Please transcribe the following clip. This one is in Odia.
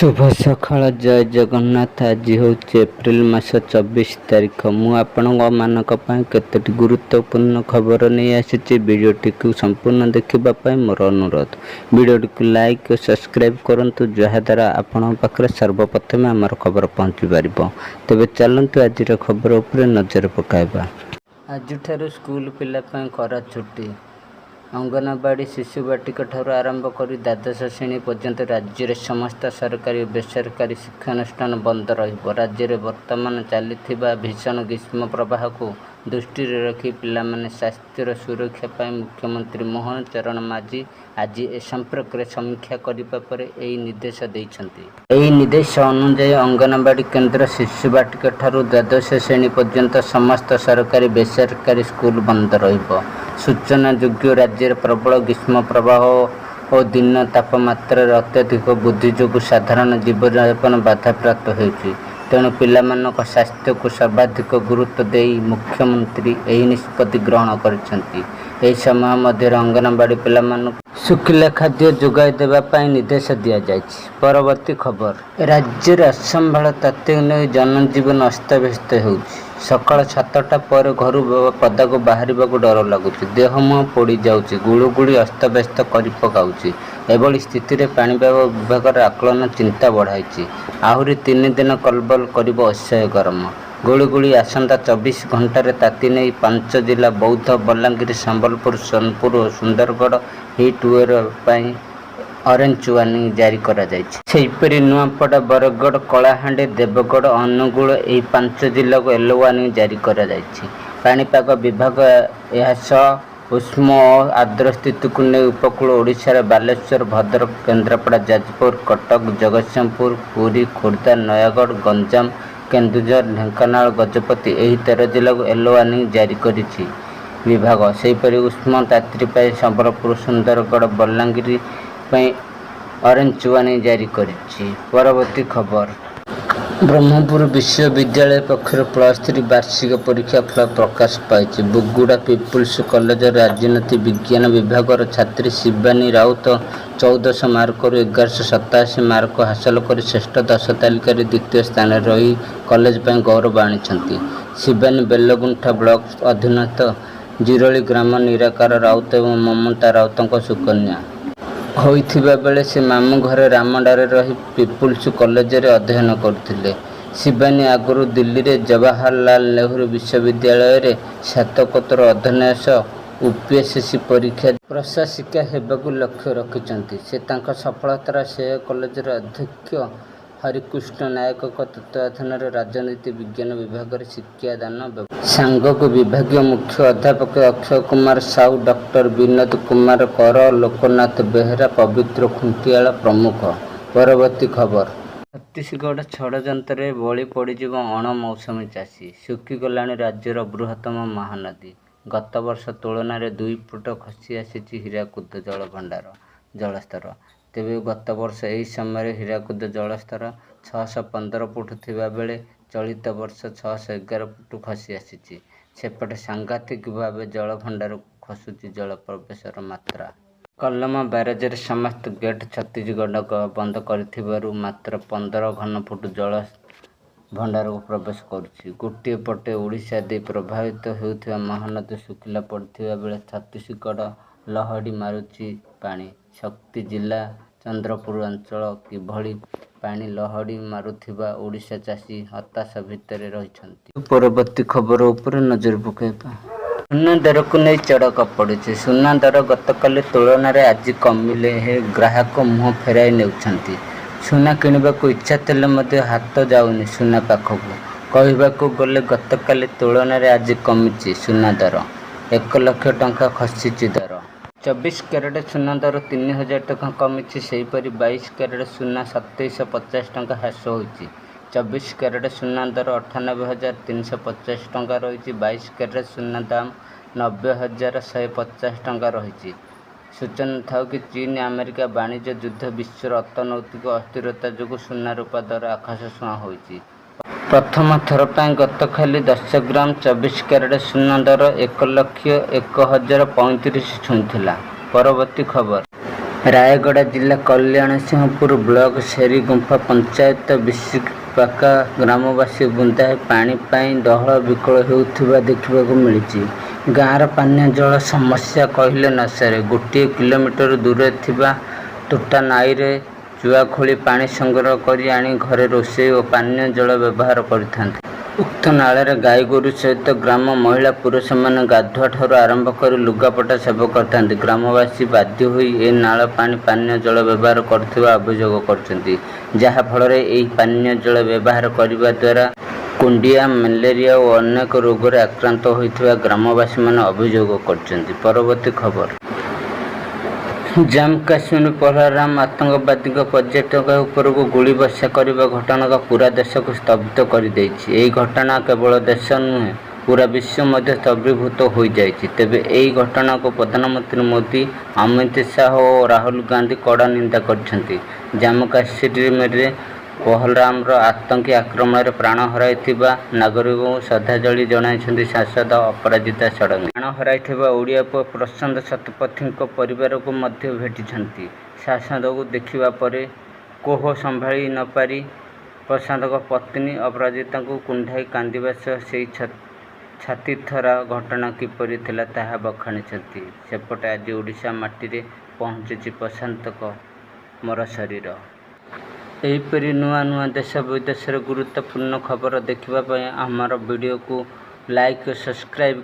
ଶୁଭ ସକାଳ, ଜୟ ଜଗନ୍ନାଥ। ଆଜି ହେଉଛି ଏପ୍ରିଲ ମାସ 24 ତାରିଖ। ମୁଁ ଆପଣଙ୍କ ମାନଙ୍କ ପାଇଁ କେତୋଟି ଗୁରୁତ୍ୱପୂର୍ଣ୍ଣ ଖବର ନେଇ ଆସିଛି। ଭିଡ଼ିଓଟିକୁ ସମ୍ପୂର୍ଣ୍ଣ ଦେଖିବା ପାଇଁ ମୋର ଅନୁରୋଧ। ଭିଡ଼ିଓଟିକୁ ଲାଇକ୍ ଓ ସବସ୍କ୍ରାଇବ୍ କରନ୍ତୁ, ଯାହାଦ୍ୱାରା ଆପଣଙ୍କ ପାଖରେ ସର୍ବପ୍ରଥମେ ଆମର ଖବର ପହଞ୍ଚି ପାରିବ। ତେବେ ଚାଲନ୍ତୁ, ଆଜିର ଖବର ଉପରେ ନଜର ପକାଇବା। ଆଜିଠାରୁ ସ୍କୁଲ ପିଲା ପାଇଁ ଖରା ଛୁଟି। ଅଙ୍ଗନବାଡ଼ି, ଶିଶୁ ବାଟିକା ଠାରୁ ଆରମ୍ଭ କରି ଦ୍ୱାଦଶ ଶ୍ରେଣୀ ପର୍ଯ୍ୟନ୍ତ ରାଜ୍ୟରେ ସମସ୍ତ ସରକାରୀ ଓ ବେସରକାରୀ ଶିକ୍ଷାନୁଷ୍ଠାନ ବନ୍ଦ ରହିବ। ରାଜ୍ୟରେ ବର୍ତ୍ତମାନ ଚାଲିଥିବା ଭୀଷଣ ଗ୍ରୀଷ୍ମ ପ୍ରବାହକୁ ଦୃଷ୍ଟିରେ ରଖି ପିଲାମାନେ ସ୍ୱାସ୍ଥ୍ୟର ସୁରକ୍ଷା ପାଇଁ ମୁଖ୍ୟମନ୍ତ୍ରୀ ମୋହନ ଚରଣ ମାଝୀ ଆଜି ଏ ସମ୍ପର୍କରେ ସମୀକ୍ଷା କରିବା ପରେ ଏହି ନିର୍ଦ୍ଦେଶ ଦେଇଛନ୍ତି। ଏହି ନିର୍ଦ୍ଦେଶ ଅନୁଯାୟୀ ଅଙ୍ଗନବାଡ଼ି କେନ୍ଦ୍ର, ଶିଶୁ ବାଟିକା ଠାରୁ ଦ୍ୱାଦଶ ଶ୍ରେଣୀ ପର୍ଯ୍ୟନ୍ତ ସମସ୍ତ ସରକାରୀ, ବେସରକାରୀ ସ୍କୁଲ ବନ୍ଦ ରହିବ। ସୂଚନାଯୋଗ୍ୟ, ରାଜ୍ୟରେ ପ୍ରବଳ ଗ୍ରୀଷ୍ମ ପ୍ରବାହ ଓ ଦିନ ତାପମାତ୍ରାରେ ଅତ୍ୟଧିକ ବୃଦ୍ଧି ଯୋଗୁଁ ସାଧାରଣ ଜୀବନଯାପନ ବାଧାପ୍ରାପ୍ତ ହେଉଛି। ତେଣୁ ପିଲାମାନଙ୍କ ସ୍ୱାସ୍ଥ୍ୟକୁ ସର୍ବାଧିକ ଗୁରୁତ୍ୱ ଦେଇ ମୁଖ୍ୟମନ୍ତ୍ରୀ ଏହି ନିଷ୍ପତ୍ତି ଗ୍ରହଣ କରିଛନ୍ତି। ଏହି ସମୟ ମଧ୍ୟରେ ଅଙ୍ଗନବାଡ଼ି ପିଲାମାନଙ୍କୁ ଶୁଖିଲା ଖାଦ୍ୟ ଯୋଗାଇ ଦେବା ପାଇଁ ନିର୍ଦ୍ଦେଶ ଦିଆଯାଇଛି। ପରବର୍ତ୍ତୀ ଖବର। ରାଜ୍ୟରେ ଅସମ୍ଭାଳ ତାତିକୁ ନେଇ ଜନଜୀବନ ଅସ୍ତବ୍ୟସ୍ତ ହେଉଛି। ସକାଳ 7ଟା ପରେ ଘରୁ ପଦାକୁ ବାହାରିବାକୁ ଡର ଲାଗୁଛି। ଦେହ ମୁହଁ ପୋଡ଼ି ଯାଉଛି। ଗୁଳୁଗୁଳି ଅସ୍ତବ୍ୟସ୍ତ କରିପକାଉଛି। ଏଭଳି ସ୍ଥିତିରେ ପାଣିପାଗ ବିଭାଗର ଆକଳନ ଚିନ୍ତା ବଢ଼ାଇଛି। ଆହୁରି 3 ଦିନ କଲବଲ କରିବ ଅସହ୍ୟ ଗରମ, ଗୁଳୁଗୁଳି। ଆସନ୍ତା 24 ଘଣ୍ଟାରେ ତାତି ନେଇ ପାଞ୍ଚ ଜିଲ୍ଲା ବୌଦ୍ଧ, ବଲାଙ୍ଗୀର, ସମ୍ବଲପୁର, ସୋନପୁର ଓ ସୁନ୍ଦରଗଡ଼ ହିଟ୍ ୱେଭ୍ ପାଇଁ ଅରେଞ୍ଜ ୱାର୍ଣ୍ଣିଂ ଜାରି କରାଯାଇଛି। ସେହିପରି ନୂଆପଡ଼ା, ବରଗଡ଼, କଳାହାଣ୍ଡି, ଦେବଗଡ଼, ଅନୁଗୁଳ ଏହି ପାଞ୍ଚ ଜିଲ୍ଲାକୁ ୟେଲୋ ୱାର୍ଣ୍ଣିଂ ଜାରି କରାଯାଇଛି। ପାଣିପାଗ ବିଭାଗ ଏହାସହ ଉଷ୍ମ ଓ ଆର୍ଦ୍ର ସ୍ଥିତିକୁ ନେଇ ଉପକୂଳ ଓଡ଼ିଶାର ବାଲେଶ୍ୱର, ଭଦ୍ରକ, କେନ୍ଦ୍ରାପଡ଼ା, ଯାଜପୁର, କଟକ, ଜଗତସିଂହପୁର, ପୁରୀ, ଖୋର୍ଦ୍ଧା, ନୟାଗଡ଼, ଗଞ୍ଜାମ, କେନ୍ଦୁଝର, ଢେଙ୍କାନାଳ, ଗଜପତି ଏହି 13 ଜିଲ୍ଲାକୁ ୟେଲୋ ୱାର୍ଣ୍ଣିଂ ଜାରି କରିଛି ବିଭାଗ। ସେହିପରି ଉଷ୍ମ ତାତି ପାଇଁ ସମ୍ବଲପୁର, ସୁନ୍ଦରଗଡ଼, ବଲାଙ୍ଗୀର ପାଇଁ ଅରେଞ୍ଜ ୱାର୍ଣ୍ଣିଂ ଜାରି କରିଛି। ପରବର୍ତ୍ତୀ ଖବର। ବ୍ରହ୍ମପୁର ବିଶ୍ୱବିଦ୍ୟାଳୟ ପକ୍ଷରୁ +3 ବାର୍ଷିକ ପରୀକ୍ଷା ଫଳ ପ୍ରକାଶ ପାଇଛି। ବୁଗୁଡ଼ା ପିପୁଲ୍ସ କଲେଜର ରାଜନୀତି ବିଜ୍ଞାନ ବିଭାଗର ଛାତ୍ରୀ ଶିବାନୀ ରାଉତ 1400 ମାର୍କରୁ 1187 ମାର୍କ ହାସଲ କରି ଶ୍ରେଷ୍ଠ 10 ତାଲିକାରେ ଦ୍ୱିତୀୟ ସ୍ଥାନରେ ରହି କଲେଜ ପାଇଁ ଗୌରବ ଆଣିଛନ୍ତି। ଶିବାନୀ ବେଲଗୁଣ୍ଠା ବ୍ଲକ ଅଧୀନସ୍ଥ ଜିରୋଳି ଗ୍ରାମ ନିରାକାର ରାଉତ ଏବଂ ମମତା ରାଉତଙ୍କ ସୁକନ୍ୟା ହୋଇଥିବା ବେଳେ ସେ ମାମୁଁ ଘରେ ରାମଣ୍ଡାରେ ରହି ପିପୁଲ୍ସ କଲେଜରେ ଅଧ୍ୟୟନ କରୁଥିଲେ। ଶିବାନୀ ଆଗରୁ ଦିଲ୍ଲୀରେ ଜବାହରଲାଲ ନେହେରୁ ବିଶ୍ୱବିଦ୍ୟାଳୟରେ ସ୍ନାତକୋତ୍ତର ଅଧ୍ୟୟନ ସହ ୟୁପିଏସସି ପରୀକ୍ଷା ପ୍ରଶାସିକା ହେବାକୁ ଲକ୍ଷ୍ୟ ରଖିଛନ୍ତି। ସେ ତାଙ୍କ ସଫଳତାର ଶ୍ରେୟ କଲେଜର ଅଧ୍ୟକ୍ଷ ହରିକୃଷ୍ଣ ନାୟକଙ୍କ ତତ୍ତ୍ୱାବଧାନରେ ରାଜନୀତି ବିଜ୍ଞାନ ବିଭାଗରେ ଶିକ୍ଷାଦାନ ସାଙ୍ଗକୁ ବିଭାଗୀୟ ମୁଖ୍ୟ ଅଧ୍ୟାପକ ଅକ୍ଷୟ କୁମାର ସାହୁ, ଡକ୍ଟର ବିନୋଦ କୁମାର କର, ଲୋକନାଥ ବେହେରା, ପବିତ୍ର ଖୁଣ୍ଟିଆଳ ପ୍ରମୁଖ। ପରବର୍ତ୍ତୀ ଖବର। ଛତିଶଗଡ଼ ଷଡ଼ଯନ୍ତ୍ରରେ ବଳି ପଡ଼ିଯିବ ଅଣମୌସୁମୀ ଚାଷୀ। ଶୁଖିଗଲାଣି ରାଜ୍ୟର ବୃହତ୍ତମ ମହାନଦୀ। ଗତବର୍ଷ ତୁଳନାରେ 2 ଫୁଟ ଖସି ଆସିଛି ହୀରାକୁଦ ଜଳଭଣ୍ଡାର ଜଳସ୍ତର। ତେବେ ଗତବର୍ଷ ଏହି ସମୟରେ ହୀରାକୁଦ ଜଳସ୍ତର 615 ଫୁଟ ଥିବା ବେଳେ ଚଳିତ ବର୍ଷ 611 ଫୁଟ ଖସି ଆସିଛି। ସେପଟେ ସାଂଘାତିକ ଭାବେ ଜଳଭଣ୍ଡାରକୁ ଖସୁଛି ଜଳ ପ୍ରବେଶର ମାତ୍ରା। କଲମ ବ୍ୟାରେଜର ସମସ୍ତ ଗେଟ୍ ଛତିଶଗଡ଼ ବନ୍ଦ କରିଥିବାରୁ ମାତ୍ର 15 ଘନଫୁଟ ଜଳ ଭଣ୍ଡାରକୁ ପ୍ରବେଶ କରୁଛି। ଗୋଟିଏ ପଟେ ଓଡ଼ିଶା ଦେଇ ପ୍ରବାହିତ ହେଉଥିବା ମହାନଦୀ ଶୁଖିଲା ପଡ଼ିଥିବା ବେଳେ ଛତିଶଗଡ଼ ଲହଡ଼ି ମାରୁଛି ପାଣି। ଶକ୍ତି ଜିଲ୍ଲା ଚନ୍ଦ୍ରପୁର ଅଞ୍ଚଳ କିଭଳି ପାଣି ଲହଡ଼ି ମାରୁଥିବା ଓଡ଼ିଶା ଚାଷୀ ହତାଶ ଭିତରେ ରହିଛନ୍ତି। ପରବର୍ତ୍ତୀ ଖବର ଉପରେ ନଜର ପକାଇବା। ସୁନା ଦରକୁ ନେଇ ଚଡ଼କ ପଡ଼ିଛି। ସୁନା ଦର ଗତକାଲି ତୁଳନାରେ ଆଜି କମିଲେ ହେଁ ଗ୍ରାହକ ମୁହଁ ଫେରାଇ ନେଉଛନ୍ତି। ସୁନା କିଣିବାକୁ ଇଚ୍ଛା ଥିଲେ ମଧ୍ୟ ହାତ ଯାଉନି ସୁନା ପାଖକୁ। କହିବାକୁ ଗଲେ ଗତକାଲି ତୁଳନାରେ ଆଜି କମିଛି ସୁନା ଦର। 1 ଲକ୍ଷ ଟଙ୍କା ଖସିଛି ଦର। 24 କ୍ୟାରେଟ ସୁନା ଦର 3000 ଟଙ୍କା କମିଛି। ସେହିପରି 22 କ୍ୟାରେଟ ସୁନା 2750 ଟଙ୍କା ହ୍ରାସ ହୋଇଛି। 24 କ୍ୟାରେଟ ସୁନା ଦର 98,350 ଟଙ୍କା ରହିଛି। 22 କ୍ୟାରେଟ ସୁନା ଦାମ 90,150 ଟଙ୍କା ରହିଛି। ସୂଚନାଥାଉକି, ଚୀନ ଆମେରିକା ବାଣିଜ୍ୟ ଯୁଦ୍ଧ, ବିଶ୍ୱର ଅର୍ଥନୈତିକ ଅସ୍ଥିରତା ଯୋଗୁଁ ସୁନା ରୂପା ଦର ଆକାଶଛୁଆଁ ହୋଇଛି। ପ୍ରଥମ ଥର ପାଇଁ ଗତକାଲି 10 ଗ୍ରାମ 24 କ୍ୟାରେଟ ସୁନା ଦର 1,01,035 ଛୁଇଁଥିଲା। ପରବର୍ତ୍ତୀ ଖବର। ରାୟଗଡ଼ା ଜିଲ୍ଲା କଲ୍ୟାଣସିଂହପୁର ବ୍ଲକ ସେରୀଗୁମ୍ଫା ପଞ୍ଚାୟତ ବିଶିପାକା ଗ୍ରାମବାସୀ ବୁନ୍ଦାଏ ପାଣି ପାଇଁ ଡହଳ ବିକଳ ହେଉଥିବା ଦେଖିବାକୁ ମିଳିଛି। ଗାଁର ପାନୀୟ ଜଳ ସମସ୍ୟା କହିଲେ ନ ସରେ। ଗୋଟିଏ କିଲୋମିଟର ଦୂରରେ ଥିବା ତୋଟାନାଈରେ ଚୁଆ ଖୋଳି ପାଣି ସଂଗ୍ରହ କରି ଆଣି ଘରେ ରୋଷେଇ ଓ ପାନୀୟ ଜଳ ବ୍ୟବହାର କରିଥାନ୍ତି। ଉକ୍ତ ନାଳରେ ଗାଈଗୋରୁ ସହିତ ଗ୍ରାମ ମହିଳା ପୁରୁଷମାନେ ଗାଧୁଆ ଠାରୁ ଆରମ୍ଭ କରି ଲୁଗାପଟା ସଫା କରିଥାନ୍ତି। ଗ୍ରାମବାସୀ ବାଧ୍ୟ ହୋଇ ଏ ନାଳ ପାଣି ପାନୀୟ ଜଳ ବ୍ୟବହାର କରୁଥିବା ଅଭିଯୋଗ କରିଛନ୍ତି। ଯାହା ଫଳରେ ଏହି ପାନୀୟ ଜଳ ବ୍ୟବହାର କରିବା ଦ୍ୱାରା କୁଣ୍ଡିଆ, ମ୍ୟାଲେରିଆ ଓ ଅନେକ ରୋଗରେ ଆକ୍ରାନ୍ତ ହେଉଥିବା ଗ୍ରାମବାସୀମାନେ ଅଭିଯୋଗ କରିଛନ୍ତି। ପରବର୍ତ୍ତୀ ଖବର। ଜାମ୍ମୁ କାଶ୍ମୀର ପହଲଗାମରେ ଆତଙ୍କବାଦୀଙ୍କ ପର୍ଯ୍ୟଟକଙ୍କ ଉପରକୁ ଗୁଳି ବର୍ଷା କରିବା ଘଟଣା ପୂରା ଦେଶକୁ ସ୍ତବ୍ଧ କରିଦେଇଛି। ଏହି ଘଟଣା କେବଳ ଦେଶ ନୁହେଁ, ପୂରା ବିଶ୍ୱ ମଧ୍ୟ ସ୍ତମ୍ଭୀଭୂତ ହୋଇଯାଇଛି। ତେବେ ଏହି ଘଟଣାକୁ ପ୍ରଧାନମନ୍ତ୍ରୀ ମୋଦି, ଅମିତ ଶାହ ଓ ରାହୁଲ ଗାନ୍ଧୀ କଡ଼ା ନିନ୍ଦା କରିଛନ୍ତି। ଜାମ୍ମୁ କାଶ୍ମୀରରେ ପହଲଗାମର ଆତଙ୍କୀ ଆକ୍ରମଣରେ ପ୍ରାଣ ହରାଇଥିବା ନାଗରିକଙ୍କୁ ଶ୍ରଦ୍ଧାଞ୍ଜଳି ଜଣାଇଛନ୍ତି ସାଂସଦ ଅପରାଜିତା ଷଡ଼ଙ୍ଗୀ। ପ୍ରାଣ ହରାଇଥିବା ଓଡ଼ିଆ ପୁଅ ପ୍ରଶାନ୍ତ ଶତପଥୀଙ୍କ ପରିବାରକୁ ମଧ୍ୟ ଭେଟିଛନ୍ତି। ସାଂସଦଙ୍କୁ ଦେଖିବା ପରେ କୋହ ସମ୍ଭାଳି ନପାରି ପ୍ରଶାନ୍ତଙ୍କ ପତ୍ନୀ ଅପରାଜିତାଙ୍କୁ କୁଣ୍ଢାଇ କାନ୍ଦିବା ସହ ସେହି ଛାତିଥରା ଘଟଣା କିପରି ଥିଲା ତାହା ବଖାଣିଛନ୍ତି। ସେପଟେ ଆଜି ଓଡ଼ିଶା ମାଟିରେ ପହଞ୍ଚିଛି ପ୍ରଶାନ୍ତଙ୍କ ମରଶରୀର। ଏହିପରି ନୂଆ ନୂଆ ଦେଶ ବିଦେଶର ଗୁରୁତ୍ୱପୂର୍ଣ୍ଣ ଖବର ଦେଖିବା ପାଇଁ ଆମର ଭିଡ଼ିଓକୁ ଲାଇକ୍ ଓ ସବସ୍କ୍ରାଇବ୍।